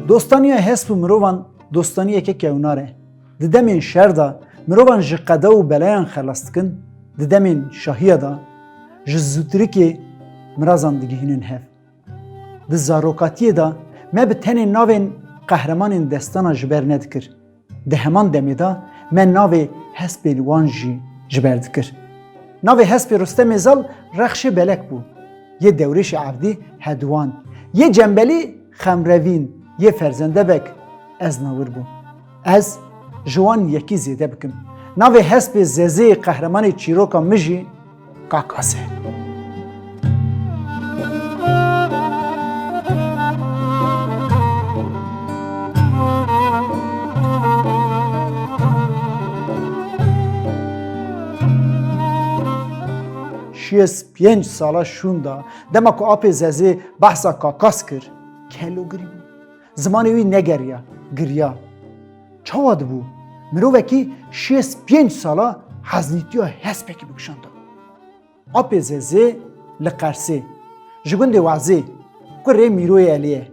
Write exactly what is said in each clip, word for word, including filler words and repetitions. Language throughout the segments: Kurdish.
Dostaniya hesp û mirovan dostaniyeke kewnar e. Di demên şer de mirovan ji qeda û belayan xelas dikin, di demên şahiya de ji zûtirikê mirazan digihînin hev. Di zarokatiyê de me bi tenê navên qehremanên destana ji ber nedikir. Di heman demê de me navê hespên wan jî ji ber dikir. Navê hespê Rustemê Zal Rexşê Belek bû. Yê Dewrêşê Evdî Hedwan. Yê Cembelî Xemrevîn. Yê Ferzende Beg Eznawir bû. Ez ji wan yekî zêde bikim. Navê hespê Zezê qehremanê çîroka min jî Kakas e. Şêst pênc sala şûnda, dema ku apê Zezê behsa Kakas kir, kelogirî bû. Zimanê wî negeriya, giriya. Çawa dibû? Mirovekî şêst pênc sala heznîtiya hespekî bikişanda. Apê Zezê li Qersê, ji gundê Wezê, kurê Mîroyê Elê ye.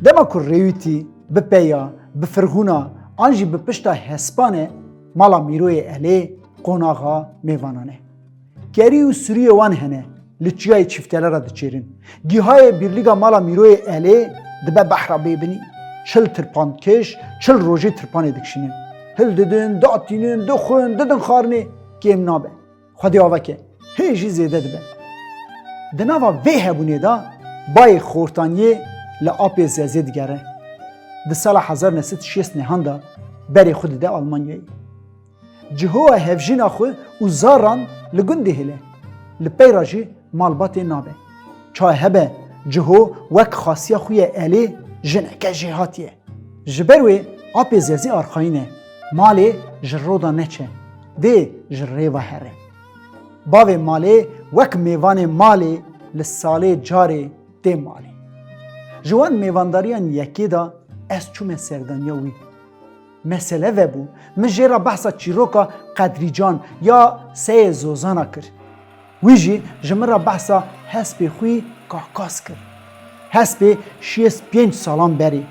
Dema ku rêwîtî bi peya, bi firxûna an jî bi pişta hespan e, mala Mîroyê Elê qonaxa mêvanan e. Kerî û sûriyê wan hene, li çiyayê Çîftele re diçêrin. Gîhayê bîrlîga mala Mîroyê Elê dibe behra bêbinî. Çil tirpankêş, çil rojê tirpanê dikişînin. Hildidin, datînin, dixwin, didin xwarinê, kêm nabe. Xwedê aveke, hê jî zêde dibe. Di nava vê hebûnê de bayê Xortaniyê li apê Zezê digere. Di sala hezar neh sed û şêst nehan de berê xwe dide Almanyayê. Cihoya hevjîna xwe û zaran li gundê hêle. Li pey re jî malbatê nabe. Çaye hebe Ciho wek xasiya xwe ye Elê jineke jêhatî ye. Ji ber wê apê Zezî arxayîn e, malê ji roda neçe, dê ji rê ve here. Bavê malê wek mêvanê malê li salê carê tê malê. Ji wan mêvandariyan yekê de ez çûme serdaniya wî. Mesele vebû, min jê re behsa çîroka Qedrîcan ya Seyê Zozana kir. Wî jî ji min re behsa hespê xwî Kakas kir. Hespê şêst pênc salan berê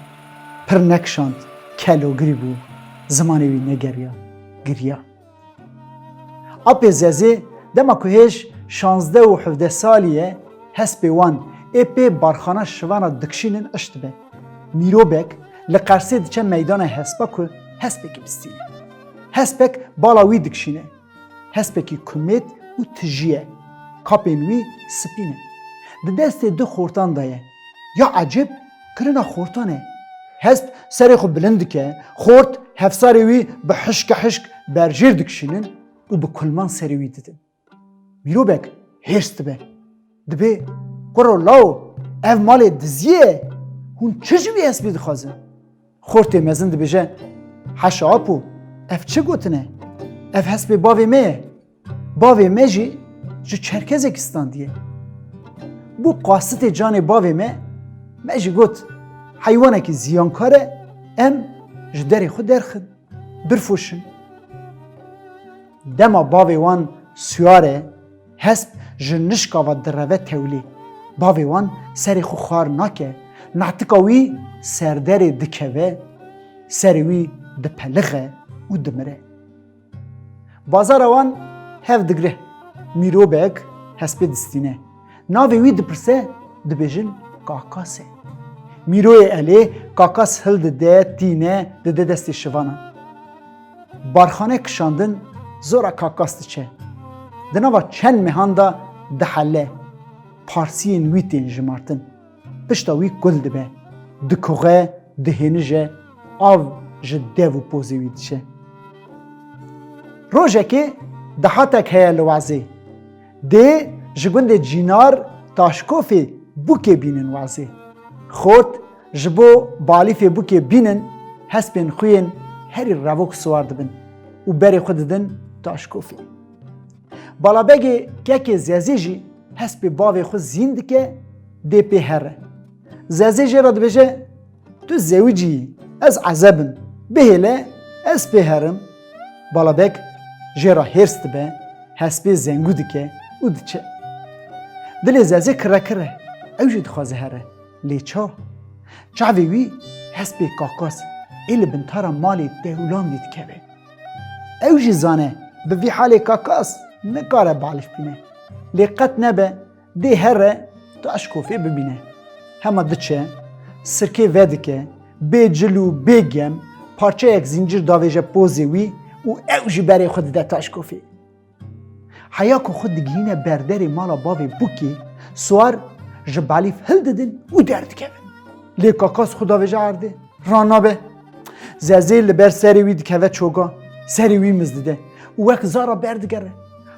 pir nekişand, kelogirî bû, zimanê wî negeriya, giriya. Apê Zezê dema ku hêj şazdeh û hevdeh salî ye, hespê wan ê pê barxana şivana dikişînin iş dibe. Mîrobek li Qersê diçe meydana hespa ku hespekî bistîne. Hespek bala wî dikişîne. Hespekî kumêt û tijî ye. Kapên wî spî ne. Di destê du xortan de ye. Ya ecêb, kirina xortan e. Hesp serê xwe bilind dike, xort hevsarê wî bi hişke hişk berjêr dikişînin û bi kulman serê wî didin. Mîrobek hêrs dibe. Dibê, kuro law, ev malê diziyê ye. Hûn çi ji vî hespî dixwazin? Xortê mezin dibêje, Heşa apo, ev çi gotin e? Ev hespê bavê me ye. Bavê me jî ji Çerkezekî standiye. Bû qasitê canê bavê me, me jî got, heywanekî ziyankar e, em ji derê xwe derxin, birfoşin. Dema bavê wan suyar e, hesp ji nişka ve direve tewlê. Bavê wan serê xwe xwar nake, natika wî serderê dikeve, serê wî dipelixe û dimire. Bazara wan hev digre. Mîrobek hespê distîne. Navê wî dipirse, dibêjin Kakas e. Mîroyê Elê Kakas hildide, tîne, dide destê şivanan. Barxane kişandin zora Kakas diçe. Di nava çend mehan de dihele. Parsiyên wî tên jimartin. Pişta wî kul dibe. Dikuxe, dihênije, av ji dev û pozê wî diçe. Rojekê dahatek heye li Wezê. Dê ji gundê Cînar Taşkofê bûkê bînin Wezê. Xort ji bo balîfê bûkê bînin, hespên xwe yên herî revok siwar dibin û berê xwe didin Taşkofê. Balabegê kekê Zezê jî hespê bavê xwe zîn dike, dê pê here. Zezê jê re dibêje, Tu zewicî yî, ez ezeb im. Bihêle, ez pê herim. Balabeg jê re hêrs dibe, hespê zengû dike û diçe. Dilê Zezê kirekir e, ew jî dixwaze here. Lê ça? Çavê wî Hespê Kakas ê li bin tara malê dewlandî dikeve. Ew jî zane, bi vî halê Kakas nikare balîf bîne. Lê qet nebe, dê here taşkofê bibîne. Hema diçe, sirkê vedike, bê cil û bê gem, parçeyek zîncir davêje pozê wî û ew jî berê xwe dide taşkofê. Heya ku xwe digihîne ber derê mala bavê Bûkê, siwar ji balîf hildidin û derdikevin. Lê Kakas xwe davêje erdê, ranabe. Zezê li ber serê wî dikeve çoga, serê wî mizdide û wek zara berdigere.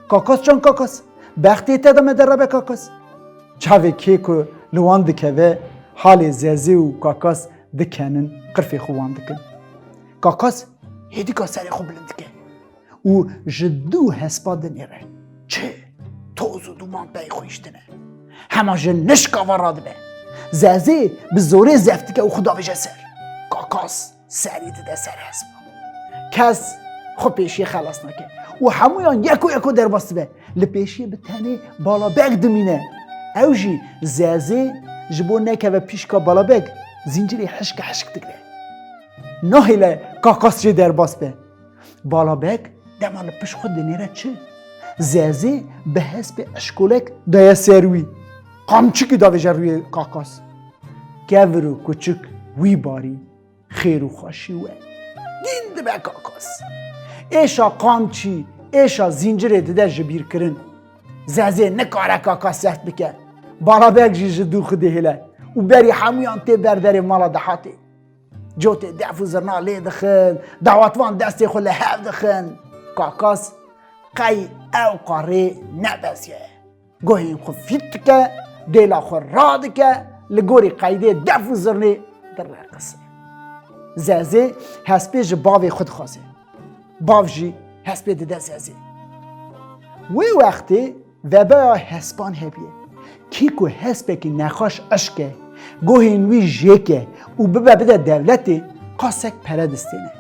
Kakas can Kakas, bextê te de me derebe Kakas. Çavê kê ku li wan dikeve, halê Zezê û Kakas dikenin, qirfê xwe wan dikin. Kakas hêdîka serê xwe bilind dike û ji dû hespa dinêre. Çi toz û duman pey xwe hiştine. Hema ji nişka ve radibe. Zezê bi zorê zeft dike û xwe davêje ser. Kakas serî dide ser hespa. Kes xwe pêşiyê xelas nake û hemûyan yeko yeko derbas dibe. Li pêşiyê bi tenê Balabeg dimîne. Ew jî Zezê ji bo nekeve pîşka Balabeg, zîncirê hişke hişk digre. Nahêle Kakas jê derbas be. Balabeg dema li pişt xwe dinêre çi? Zezê bi hespê eşkolek daye ser wî. Qamçikî davêje rûyê Kakas. Kevir û kuçik wî barî, xêr û xweşî we. Dîn dibe Kakas. Êşa qamçî, êşa zîncirê dide ji bîr kirin. Zezê nikare Kakas zeft bike. Balabeg jî ji dû xwe dihêle û berî hemûyan tê ber derê mala dehatê. Cotê def û zirna lê dixin, dawatvan destê xwe li hev dixin. Kakas qey ew qarê nebesiye. Guhên xwe fît dike, dêla xwe radike, li gorî qeydê def û zirnê direqise. Zezê hespê ji bavê xwe dixwaze. Bav jî hespê dide Zezê. Wê wextê vebeya hespan hebiye. Kî ku hespekî nexweş eşke, guhên wî jêke û bibe bide dewletê, qasek pere distêne.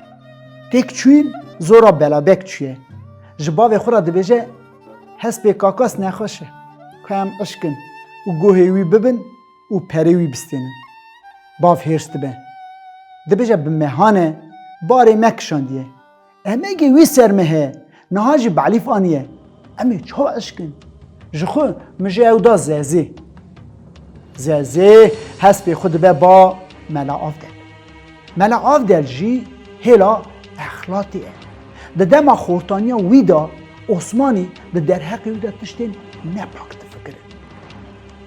Têk çûyîn zora Belabek çûye. Ji bavê xwe re dibêje, hespê Kakas nexweş e. Ku em eşkin û guhê wî bibin û perê wî bistênin. Bav hêrs dibe. Dibêje bi mehan e, barê me kişandiye. Emegê wî ser me heye, niha jî balîf aniye. Em ê çawa eşkin? Ji xwe min jê ew da Zezê. Zezê hespê xwe dibe ba Mela Avdel. Mela Avdel jî hêla exlatê ye. Di dema xortaniya wî de Osmanî di derheqê wî de tiştên nepak difikirin.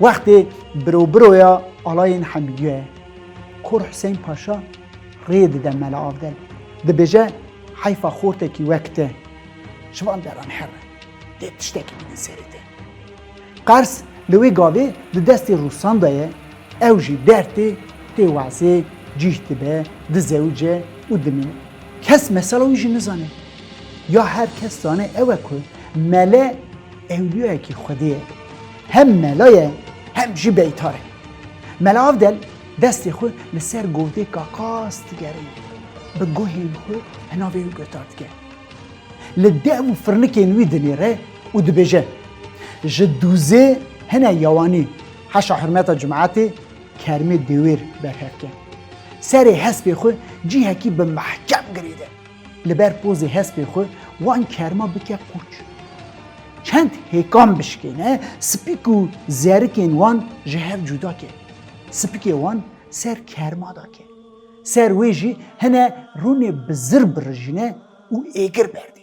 Wextê birobiroya alayên Hemîdiya ye. Kor Huseyn Paşa rê dide Mela Avdel. Dibêje, heyfa xortekî wek te. Ji van deran here. Dê tiştekî bînin serê te. Qers li wê gavê di destê Rûsan de ye, ew jî dertê tê wazê, cîh dibe, dizewice û dimîne. Kes mesela wî jî nizane. Ya her kes zane ew e ku mele ewliyayekî Xwedê ye. Hem mela ye, hem jî beytar e. Mela Avdel destê xwe li ser govdê Kakas digerîne. Bi guhên xwe hinavê wî guhdar dike. Li dev û firnikên wî dinêre û dibêje, ji dûzê hine yawanî, heşa hurmeta cimaetê kermê dêwêr berhev ke. Serê hespê xwe cihekî bi mehkem girêde. Li ber pozê hespê xwe wan kerma bike qûç. Çend hêkan bişkêne, spîk û zerikên wan ji hev cuda ke. Spikê wan ser kerma dake. Ser wê jî hine rûnê bi zir birijîne û êgir berdê.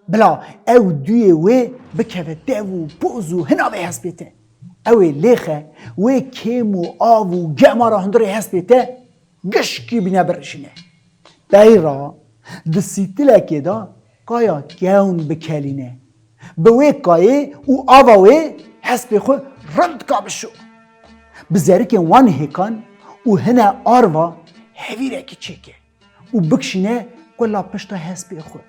Bila ew duyê wê bikeve dev û poz û hinavê hespê te. Ew ê lêxe wê kêm û av û gema re hundirê hespê te gişkî bîne birijîne. Peyra di sîtilekê de kaya kewn bikelîne. Bi wê kayê û ava wê hespê xwe rind ka bişo. Bi zerikên wan hêkan û hine arva hevîrekî çêke û bikişîne qula pişta hespê xwe.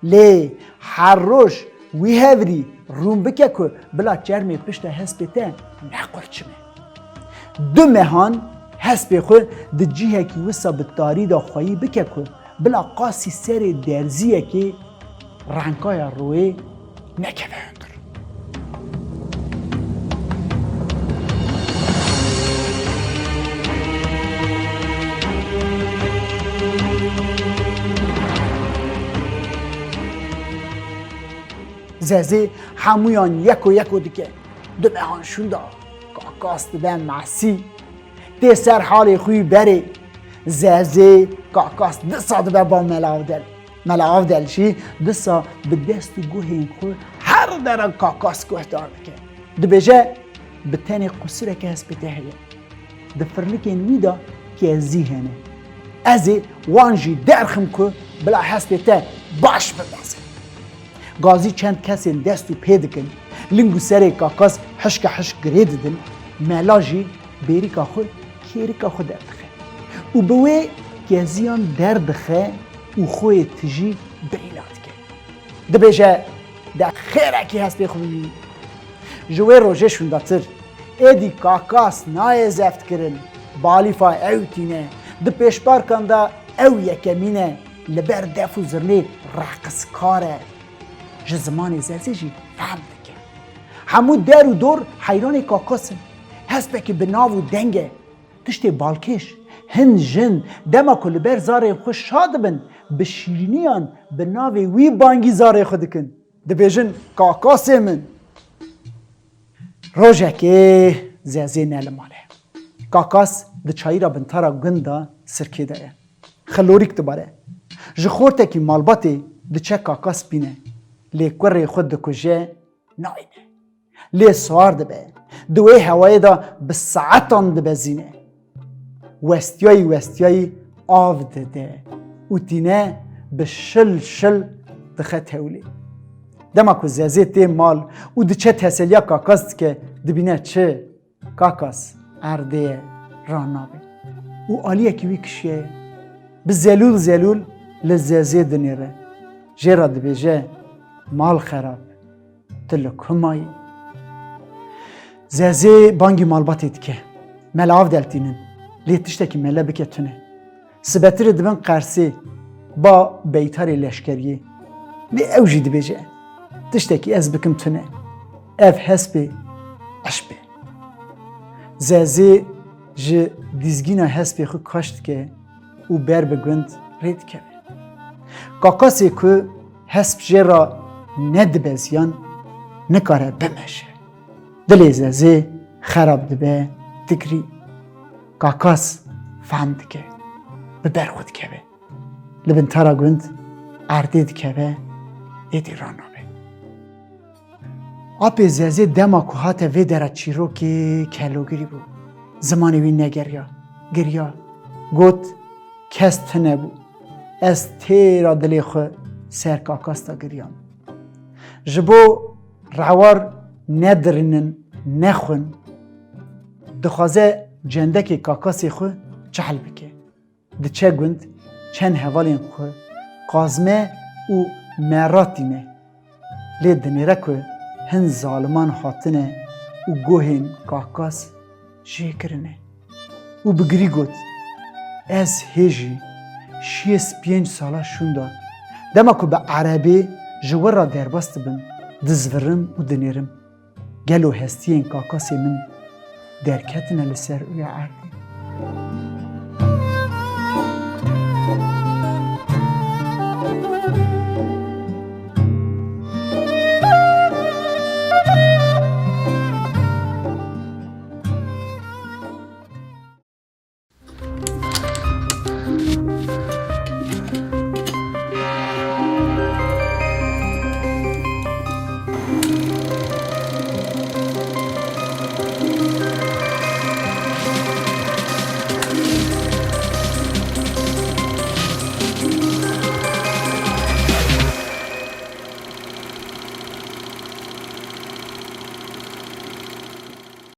Lê her roj wî hevrî rûn bike ku bila çermê pişta hespê te nequrçime. Du mehan hespê xwe di cihekî wisa bi tarî de xweyî bike ku bila qasî serê derziyekê renkaya royê nekeve hundir. Zezê hemûyan yeko yeko dike. Di mehan şûnda kakas dibe mesî. Tê ser halê xwî berê. Zezê kakas disa dibe ba Mela Avdel. Mela Avdel jî disa bi dest û guhên xwe her dera kakas guhdar dike. Dibêje, bi tenê qusureke hespê te heye. Di firnikên wî de kezî hene. Ez ê wan jî derxim ku bila hespê te baş bibeze. Gazî çend kesên dest û pê dikin, ling û serê kakas hişke hişk girê didin, Mela jî bêrîka xwe kêrika xwe derdixe û bi wê keziyan derdixe û xwe yê tijî birîna dike. Dibêje, de xêrekî hespê xwe bibînin. Ji wê rojê şûndatir, êdî kakas nayê zeftkirin, balîfa ew tîne, di pêşbarkan de ew yekemîn e, li ber def û zirnê reqiskar e. Ji zimanê Zezê jî fehm dike. Hemû der û dor heyranê kakas in. Hespekî bi nav û deng e. Tiştê balkêş, hin jin, dema ku li ber zarên xwe şa dibin, bi şîrîniyan bi navê wî bangî zarê xwe dikin. Dibêjin, kakasê min. Rojekê Zezê ne li mal e. Kakas di çayîra bintara gund de sirkê de ye. Xilorîk dibare. Ji xortekî malbatê diçe kakas bîne. Lê kurê xwe dikuje, nayne. Lê siwar dibe. Di wê hewayê de bi saetan dibezîne. Westiyayî westiyayî av dide û tîne bi şil şil dixe tewlê. Dema ku Zezê tê mal û diçe teseliya kakas dike, dibîne çi? Kakas erdê ye, ranabe. Û aliyekî wî kişiye ye. Bi zelûl zelûl li Zezê dinêre. Jê re dibêje, mal xerab, tu li ku mayî? Zezê bangî malbatê dike. Mela Avdel tînin. Lê tiştekî mele bike tune. Sibetirê dibin qersê, ba beytarê leşkeriyê. Lê ew jî dibêje, tiştekî ez bikim tune. Ev hespê eşp e. Zezê ji dîzgîna hespê xwe kaş dike û ber bi gund rê dikeve. Kakasê ku hesp jê re nedibeziyan, nikare bimeşe. Dilê Zezê xerab dibe, digirî. Kakas fehm dike, bi ber xwe dikeve. Li bin tara gund erdê dikeve, êdî ranabe. Apê Zezê dema ku hate vê dera çîrokê kelogirî bû. Zimanê wî negeriya, giriya. Got, kes tune bû. Ez têra dilê xwe ser kakas de giriyam. Ji bo rewar nedirînin, nexwin, dixwaze cendekê kakasê xwe cehl bike. Diçe gund, çend hevalên xwe qazme û mera tîne. Lê dinêre ku hin zaliman hatine û guhên kakas jê kirine. Û bi girî got, ez hê jî şêst pênc sala şûnda, dema ku bi erebê ji wir re derbas dibim, dizvirim û dinêrim. Gelo hestiyên kakasê min derketine li ser rûyê erdê?